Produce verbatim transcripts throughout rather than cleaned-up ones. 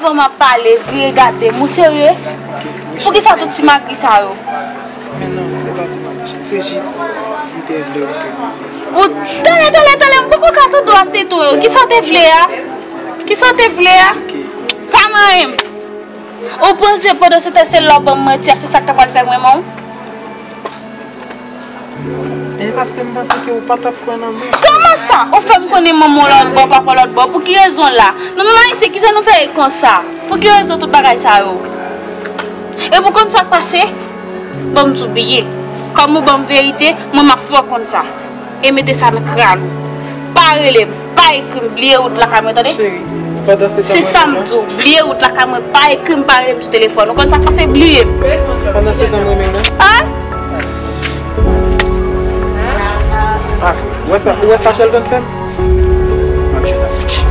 Bon, m ap pale, vire gade m, ou serye? Ok, wi, cheri. Poukisa tout ti magri sa yo? Men non, se pa ti magri, cheri. Se jis, m te vle ou te. Ou talè, talè, talè, m poko ka tande w ap tete w. Kisa w te vle a? Kisa w te vle a? Ok. Pa manyen m. Ou panse pandan se tan se lè w ban m manti a, se sa k ta pral fè m renmen w? E paske m panse ke ou pa t ap kwè nan mwen. Kòman sa? Ou fè m konnen manman w lòt bò, papa w lòt bò. Pou ki rezon la? Nou menm Ayisyen, kijan nou fè konsa? Pou ki rezon tout bagay sa yo? Epi w konn sa k pase? Ban m di w byen. Kòm ou ban m verite, mwen m ap fè w konn sa. E mete sa nan kràn ou. Pa rele m, pa ekri m, bliye wout lakay mwen, tande? Cheri, pandan se tan... Se sa m di w, bliye wout lakay mwen, pa ekri m, pa rele m sou telefòn. Ou konn sa k pase, bliye m. Pandan se tan m renmen nan. An? Ah, ou wè sa, ou wè sa Sheldon fè m? M ap jwenn avèk Sheldon.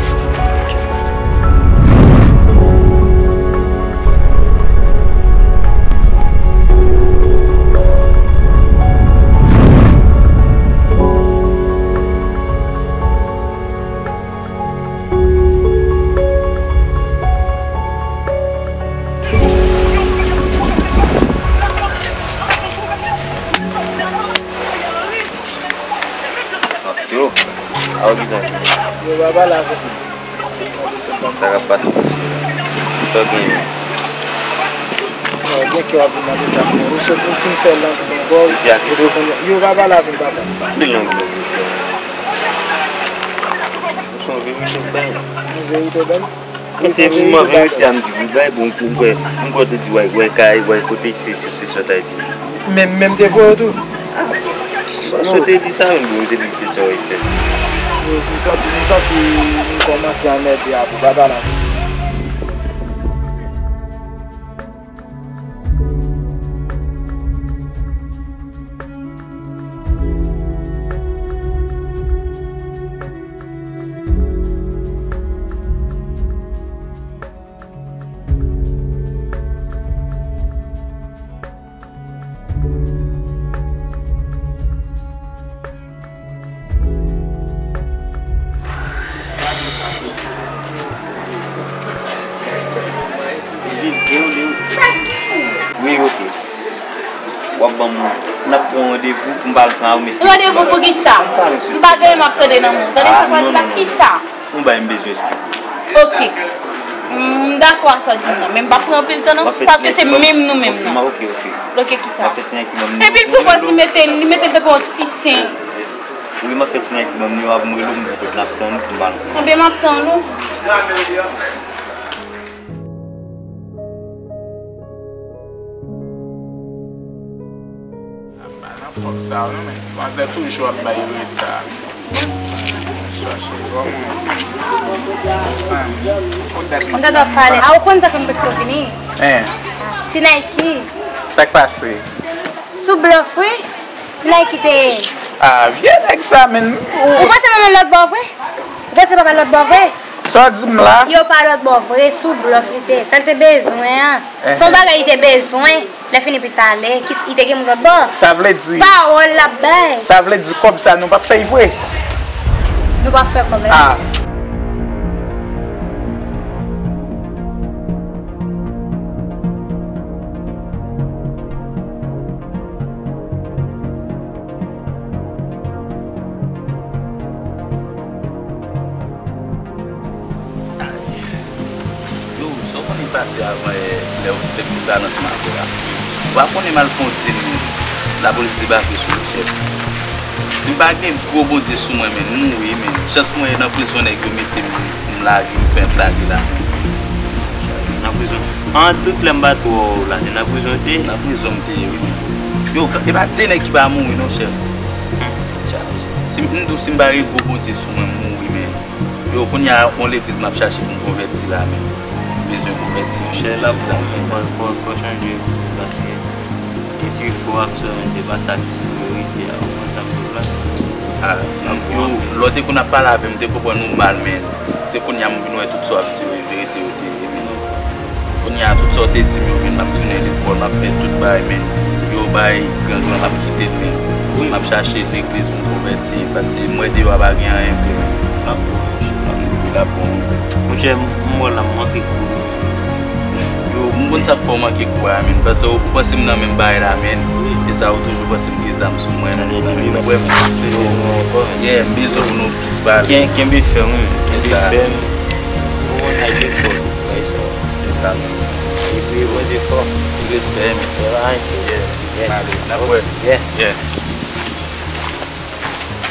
Yo, a w gentan vini. Yo, baba la vini. Sa k ap pase? Sa w genyen? Yo, gen kè w ap vin mande sa, men ou sot, ou fin fè lang mwen bò, epi kounye a, yo, baba la vini, papa. Ki lang? Ou se yon verite w bay. Yon verite w bay? Paske m an verite a m di, wi, bay bon kou, m kwè, m kwè w te di, wè, wè kay, wè kote se, se, se sòt Ayiti. Men, men m te voye w tou. Ah, paske w te di sa, men bon, m te di se sa w fè. M santi, m santi m kòmanse anmède a pou papa la. Wi, ok. W ap ban m, n ap pran randevou pou m pale ansanm avè w, m esplike. Randevou pou ki sa? M pa gen m ap tande nan men w. Tande sa w pral di la, ki sa? Yon bagay m bezwen esplike. Ok. M dakò a sa w di m nan, men m p ap pran anpil tan non, paske se menm nou menm nan. Ok, ok. Ok, ki sa? Epi l pwopòz li mete, li mete l tankou yon ti sen. Wi, m ap fè ti nèg ki ban m nimewo a pou m rele w, m di kote n ap tann ou pou m pale ansanm. Ebyen, m ap tann ou. Ap bay nan fòk sa yo non, men ti manzè toujou ap bay reta. Chache kòman. Zanmi, poutèt m ap pale. A, ou konn sa ke m te vini? Hein. Ti Nike. Sa k pase? Sou blòf, wi. Ti Nike te ye. Ah, vye nèg sa, men. Ou panse manman lòt bò vre? Ou panse papa lòt bò vre? Sa w di m la? Yo pa lòt bò vre, sou blòf li te ye. Sa l te bezwen an. Se yon bagay li te bezwen. Lè fini pi talè, ki, li te gen moun lòt bò. Sa vle di. Pawòl l ap bay. Sa vle di kòb sa nou p ap fè l vre? Nou p ap fè kòb la. Ah. Yo, sa w konnen pase avan yè, lè w te kout la nan ansanm avè w la? Ou pa konnen m al fè yon dil, lapolis debake sou nou, chèf. Si m pa gen gwo Bondye sou mwen, men m mouri, men chans pou mwen nan prizon nèg yo mete m. M lage, m fè plage la. Nan prizon. An dout lè m pa t wè w la, se nan prizon w te ye? Nan prizon m te ye, wi, men. Yo, e pa de nèg ki pa mouri non, chèf. Hmm. Tcha. Si m, m di w, si m pa gen gwo Bondye sou mwen, m mouri, men. Yo, kounye a, yon legliz m ap chache pou m konvèti la, men. M bezwen konvèti. Monchè, l ap tann ou, fò, fò, fò chanje, paske Eti fò ak sò, men se pa sa ki priyorite a, ou konn sa m di w la? Ah, yo, lè w te konn ap pale avè m, m te konprann ou mal, men se kounye a m vin wè tout sa w ap di yo, e verite yo te ye, men kounye a, tout sa w te di m yo, men m ap tounen lekòl, m ap fè tout bagay, men yo bay gran gran, m ap kite l, men m ap chache legliz pou m konvèti, paske m wè deyò a pa gen anyen vre, men. M ap La pou mwen. Monchè, m wè la m manke kou. Yo, m konn sa k fè w manke kou a, men. Paske ou panse m nan menm bagay la, men. E sa, ou toujou panse m gen zam sou mwen, men. Ou konprann mwen. Yeah, m bezwen pou nou plis pale. Ken-, kenbe fèm, wi. Kenbe fèm. Ou konn nèg yo fò. Wi, sa. Se sa, men. Epi, Bondye fò. Respè, men. Yeah. N ap wè. Yeah.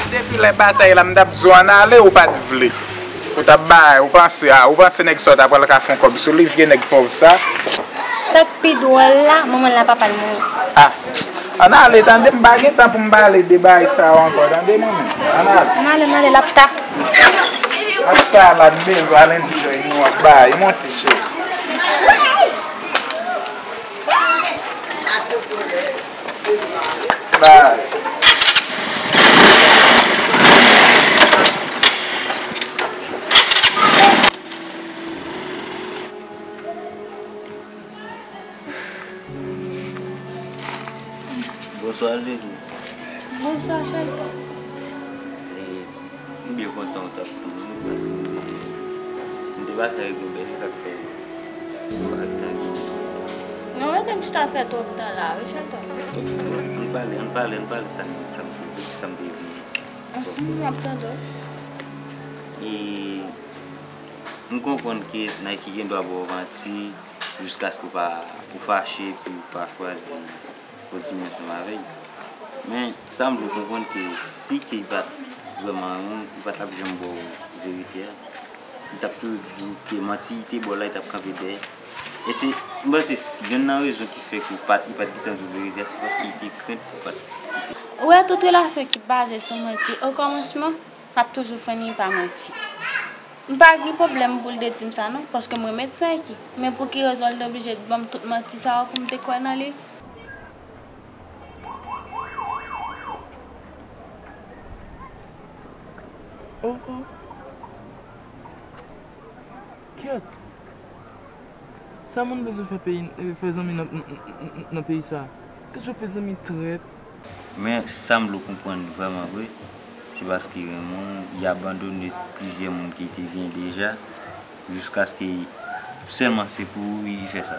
Depi lè batay la, m t ap di w ann ale, ou pa t vle. Ou t ap bay, ou panse, a, ou panse nèg sa w ta pral ka fè yon kòb sou li, vye nèg pòv sa. Sa k pi dwòl la, manman l la papa l mouri. A, ann ale, tande, m pa gen tan pou m pale de bagay sa yo ankò, tande, manmi? Ann ale. Ann ale, ann ale, l ap ta. L ap ta, l ap bezwen al enjoy nou ap bay, monte, cheri. Bay. Bonswa, Lili. Bonswa, Shelton. E, m byen kontan w t ap tounen, paske m te, m te pase avèk Robert, se sa k fè m pa t tann ou. Non, rete m chita fè twòp tan la, wi, Shelton. Ann pale, ann pale, ann pale sa, sa m te, sa m te vin. Mhm, m ap tande w. E, m konprann ke Nike gen dwa ba w manti jiskaske w pa, ou fache epi ou pa chwazi kontinye ansanm avè l. Men, sa m vle w konprann ke si ke li pa t vrèman renmen w, li pa t ap janm ba w verite a. Li t ap toujou di w ke manti li te ba w la, li t ap kanpe dèyè. E se, m panse s-, yonn nan rezon ki fè ke w pa t, li pa t gentan di w verite a, se paske li te krent pou w pa t koute. Ou wè, tout relasyon ki baze sou manti, okòmansman, l ap toujou fini pa manti. M pa gen pwoblèm pou l te di m sa non, paske m renmen ti Nike. Men pou ki rezon l te oblije ban m tout manti sa yo pou m te kwè nan li? Oh, oh. Kyèt! Sa moun bezwen fè peyi, fè zanmi nan, nan, nan, nan peyi sa? Kèt yo fè zanmi trèt. Men sa m vle w konprann vrèman vre, se paske Raymond, li abandone plizyè moun ke li te gen deja, jiskaske sèlman se pou ou li fè sa.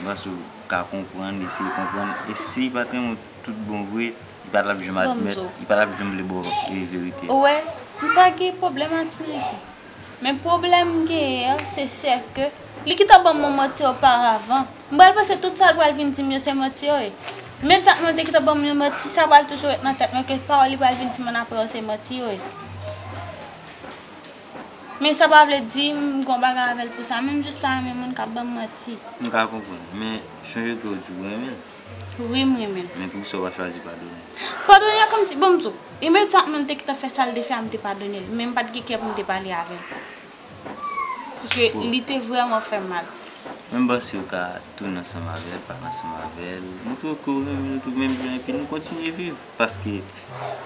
M panse w ka konprann, eseye konprann. E si li pa t renmen w tout bon vre, li pa t ap janm admèt, li pa t ap janm vle ba w verite a. Ou wè, m pa gen pwoblèm ak ti Nike. Men pwoblèm m genyen an, se sè ke li gentan ban m yon manti oparavan. M pral panse tout sa l pral vin di m yo se manti yo ye. Imedyatman l te gentan ban m yon manti, sa pral toujou ret nan tèt mwen ke pawòl li pral vin di m annapre yo se manti yo ye. Men sa pa vle di m gon bagay avè l pou sa, men m jis pa renmen moun k ap ban m manti. M ka konprann, men chonje ke w di w renmen l. Wi, m renmen l. Men poukisa w pa chwazi padone l? Padone l kòmsi, bon, m di w, imedyatman l te gentan fè sa l te fè a, m te padone l. Men m pa t gen kè pou m te pale avè l. Paske li te vrèman fè m mal. Men m panse w ka tounen ansanm avè l, pale ansanm avè l. Montre w ke w renmen l tou menm jan, epi nou kontinye viv. Paske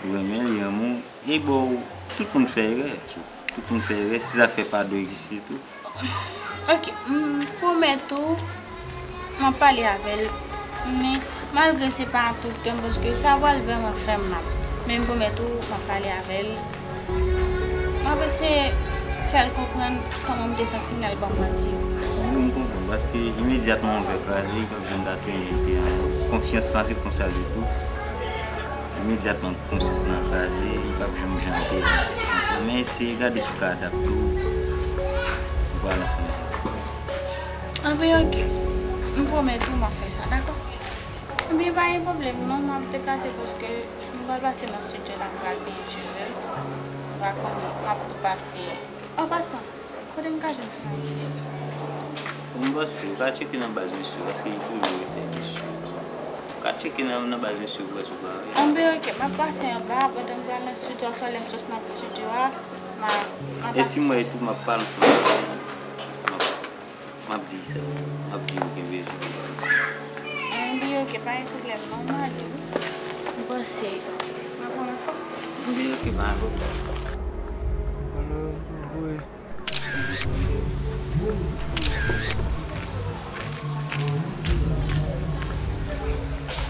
ou renmen l, li renmen w, e bon, tout moun fè erè. Tout moun fè erè, se sa k fè padon egziste tou. Ok, m pwomèt ou, m ap pale avè l. Men, malgre se pa tout tan, paske sa pral vrèman fè m mal. Men m pwomèt ou, m ap pale avè l. M ap eseye fè l konprann kòman m te santi m lè l ban m manti yo. Wi, m konprann, paske imedyatman yon vè kraze, li p ap janm ka tounen jan l te ye ankò. Konfyans lan, se konsa l ye tou. Imedyatman konsyans lan kraze, li p ap janm jan l te ye. Men eseye gade si w ka adapte w pou pale ansanm avè l. Anben, ok. M pwomèt ou m ap fè sa, dakò? Anben, pa gen pwoblèm non, m ap deplase paske m pral pase nan estidyo la, m pral peye cheve m. Ou pa konnen, m ap tou pase. An pasan, kote m ka jwenn ti Nike? M panse ou ka tcheke nan baz misye, paske li toujou rete misye. Ou ka tcheke nan, nan baz misye pou wè si w pa wè. Anben, ok, m ap pase anba, pandan m pral nan estidyo a, swa lè m sot nan estidyo a, m a, m a. E si m wè tou, m ap pale ansanm avè l. M ap, m ap di sa, m ap di ou gen bezwen pou pale ansanm. Anben, ok, pa gen pwoblèm non, m ale wi. M panse, m ap pran fò. Anben, ok, pa gen pwoblèm. Alo, boy.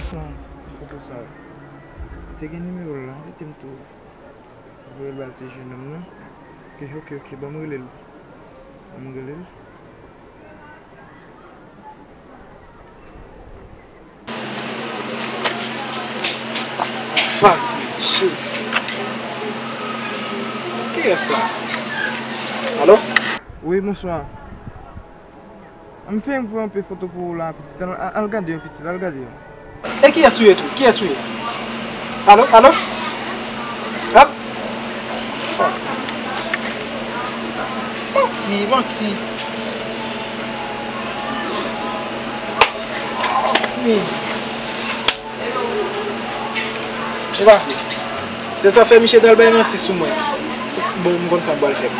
Pran foto sa. Te gen nimewo l la, kite m tou voye l ba ti jenòm nan. Ok, ok, ok, ban m rele l. Ban m rele l. Fuck shit. Kiyès la? Alo? Wi, bonswa. An m fè yon pran anpe foto pou ou la, pitit. Al, al, al gade yo, pitit, al gade yo. E kiyès ou ye tou? Kiyès ou ye? Alo, alo? Ap? Fuck. Manti, manti. Wi. Se pa vre. Se sa fè misye t al bay manti sou mwen. Bon, m konn sa m pral fè.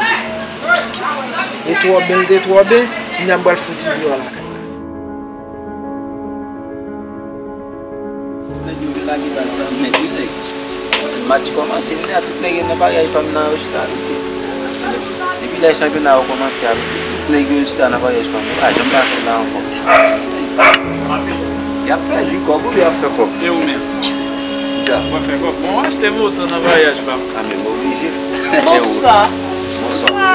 Li twò bèl, li twò bèl, kounye a m pral fout li deyò lakay la. Nèg yo vin lage baz la, men di nèg. Se match kòmanse, se a tout nèg yo nan maryaj pa m nan yo chita la, mesye. Depi lè chanpyona yo kòmanse a, tout nèg yo chita nan maryaj pa m, yo pa janm pase la ankò. Y ap pèdi kòb oubyen y ap fè kòb? E ou menm? Kisa? Mwen fè kòb. Bon, achte moto nan maryaj pa m. A, men mwen oblije. Bonswa. Bonswa.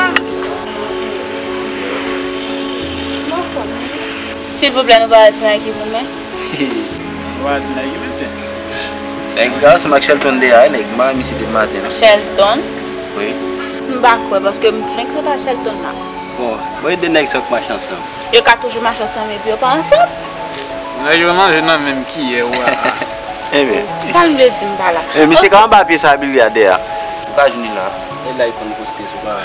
Bonswa. Silvouplè, nou pa di nèg ki pou mwen. Ou pa di nèg ki mesye? Nèg la, se Max Shelton de a, nèg, m pa wè misye depi maten, non. Shelton? Wi. M pa kwè, paske m fenk sot a Shelton la. Bon, bon, e de nèg sa k mache ansanm. Yo ka toujou mache ansanm epi yo pa ansanm. Nèg yo manje nan menm kiyè, wa. Ebyen. Sa m vle di m pa la. E, misye ka anba pye sa, Billy a dèyè a. Ou ka jwenn li la. E la, li konn poste sou pa.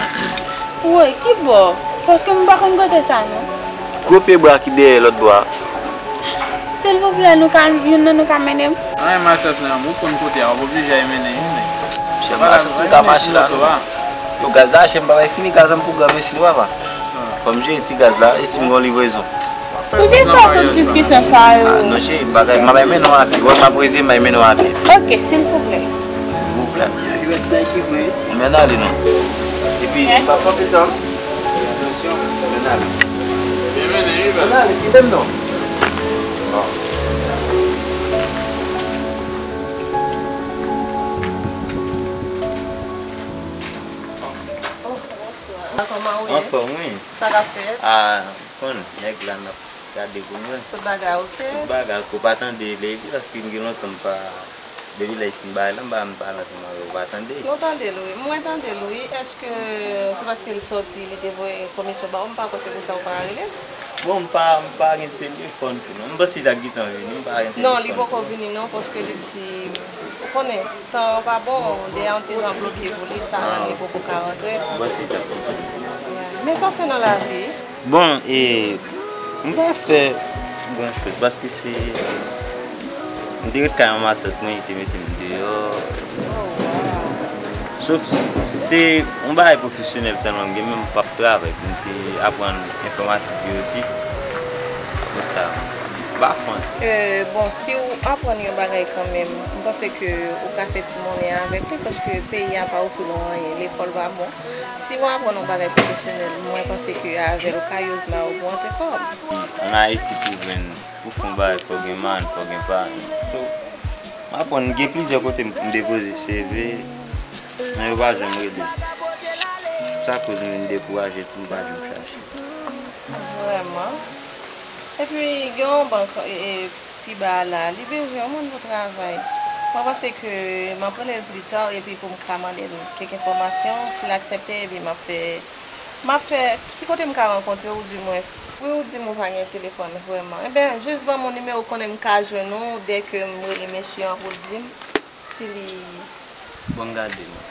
Woy, ki bò? Paske m pa konn kote sa, non. Gwo pye bwa ki dèyè lòt bò a. Silvouplè, nou ka, youn nan nou ka mennen m? An, e malchans nan, ou konn kote a, w ap oblije al mennen youn, men. Chèf, malchans m ka mache la, non. Yo, gaz la chè, m pa bay fini gaz an pou gran mesi, non, papa. Fò m jere ti gaz la, e si m gen yon livrezon? Poukisa tout diskisyon sa yo? Ah, non, cheri, bagay, m ap mennen w a pye. Wè, m ap reze, m ap mennen w a pye. Ok, silvouplè. Silvouplè. Ou mèt ale non. Epi, pa kanpe tan. Atansyon, mèt ale. Mèt ale, kite m non. Bon. Kòman ou ye? Anfòm, wi. Sa k ap fèt? Ah, konn, nèg la n ap gade pou mwen. Tout bagay oke? Tout bagay oke. Ou pa tande Lady paske m gen lontan m pa, depi lè l fin bay la, m pa, m pale ansanm avè w, ou pa tande? Nou tande l wi. Mwen tande l wi. Èske se paske l sòti, li te voye komisyon ba ou? M pa kwè se pou sa ou pa rele l. Bon, m pa, m pa gen telefòn tou non. M panse li t ap gentan vini, m pa gen telefòn tou. Non, li poko vini non, paske li di, ou konnen, tan an pa bon, dèyè yon ti jan bloke pou li, sa rann li poko ka rantre. M panse li t ap gentan vini. Men sa w fè nan lavi? Bon, e, m pa fè gran choz, paske se, m te ret kay yon matant mwen, li te mete m deyò. Sof se yon bagay pwofesyonèl sèlman m gen, men m p ap travay pou m te aprann enfòmatik, biwotik. Apre sa, m pa fon. E, bon, si w aprann yon bagay kanmenm, m panse ke ou ka fè ti monnen avèk li, paske peyi a pa ofri nou anyen, lekòl pa bon. Si w aprann yon bagay pwofesyonèl, mwen panse ke avè l, kayezman, ou pou antre kòb. Ann Ayiti, pou jwenn, pou fè yon bagay, fò gen mann, fò gen paran. So, m aprann, gen plizyè kote m, m depoze C V, men yo pa janm rele m. Sa koz m vin dekouraje tou, m pa janm chache. Vrèman. Epi, gen yon bank, e, e, pi ba a la, li bezwen yon moun pou travay. Mwen panse ke m ap rele l pli ta, epi pou m ka mande l kèk enfòmasyon, si l aksepte, epi m ap fè, m ap fè, ki kote m ka rankontre w, dimwens? Wi, ou di m ou pa gen telefòn vrèman. Enben, jis ban m yon nimewo konnen m ka jwenn ou, dèke m rele mesye an pou l di m si li. Bon, gade non.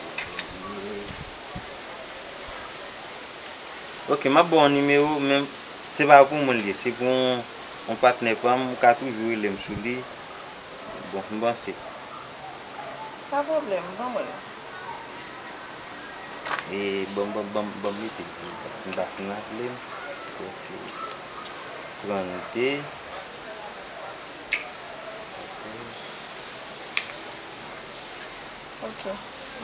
Ok, m ap ba w nimewo, men se pa pou moun li ye, se pou yon, yon patnè pa m, ou ka toujou rele m sou li. Bon, m panse. Pa pwoblèm, ban mwen l. E, ban, ban, ban, ban m mete l pou ou, paske m pa fin raple m. Bon, se trannde. Ok.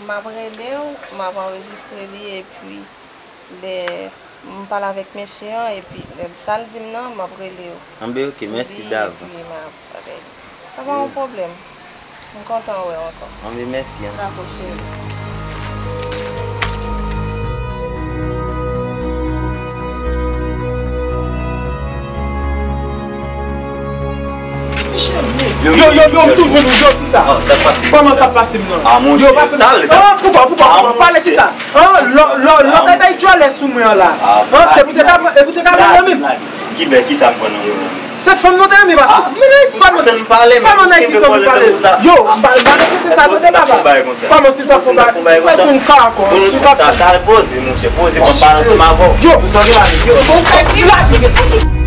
M ap rele w, m ap anrejistre li, epi lè m pale avèk mesye an, epi lè sa l di m nan, m ap rele w. Anben, ok, mèsi davans. Sa pa yon pwoblèm. M kontan wè w ankò. Anben, mèsi, en. Dakò, cheri. Yo, yo, yo, m toujou nou, yo, kisa? Kòman sa pase m nan? Yo, pase m nan. An, poukwa, poukwa, poukwa? Pale kisa? An, lò, lò, lò, te bay djòlè sou mwen an la. An, se pou te ka, e pou te ka pran nan men m. Kibè, kisa m pran nan men w? Se fanm nan te renmen pase. Pa nan, pa nan nèg ki konn pale. Yo, m pa, m pa repete sa, tande papa. Kòman si w ta fon bagay? Mwen pou m ka ankò, si w ta fon. Poze, monchè, poze, pa pale ansanm avè w. Yo, yo, yo,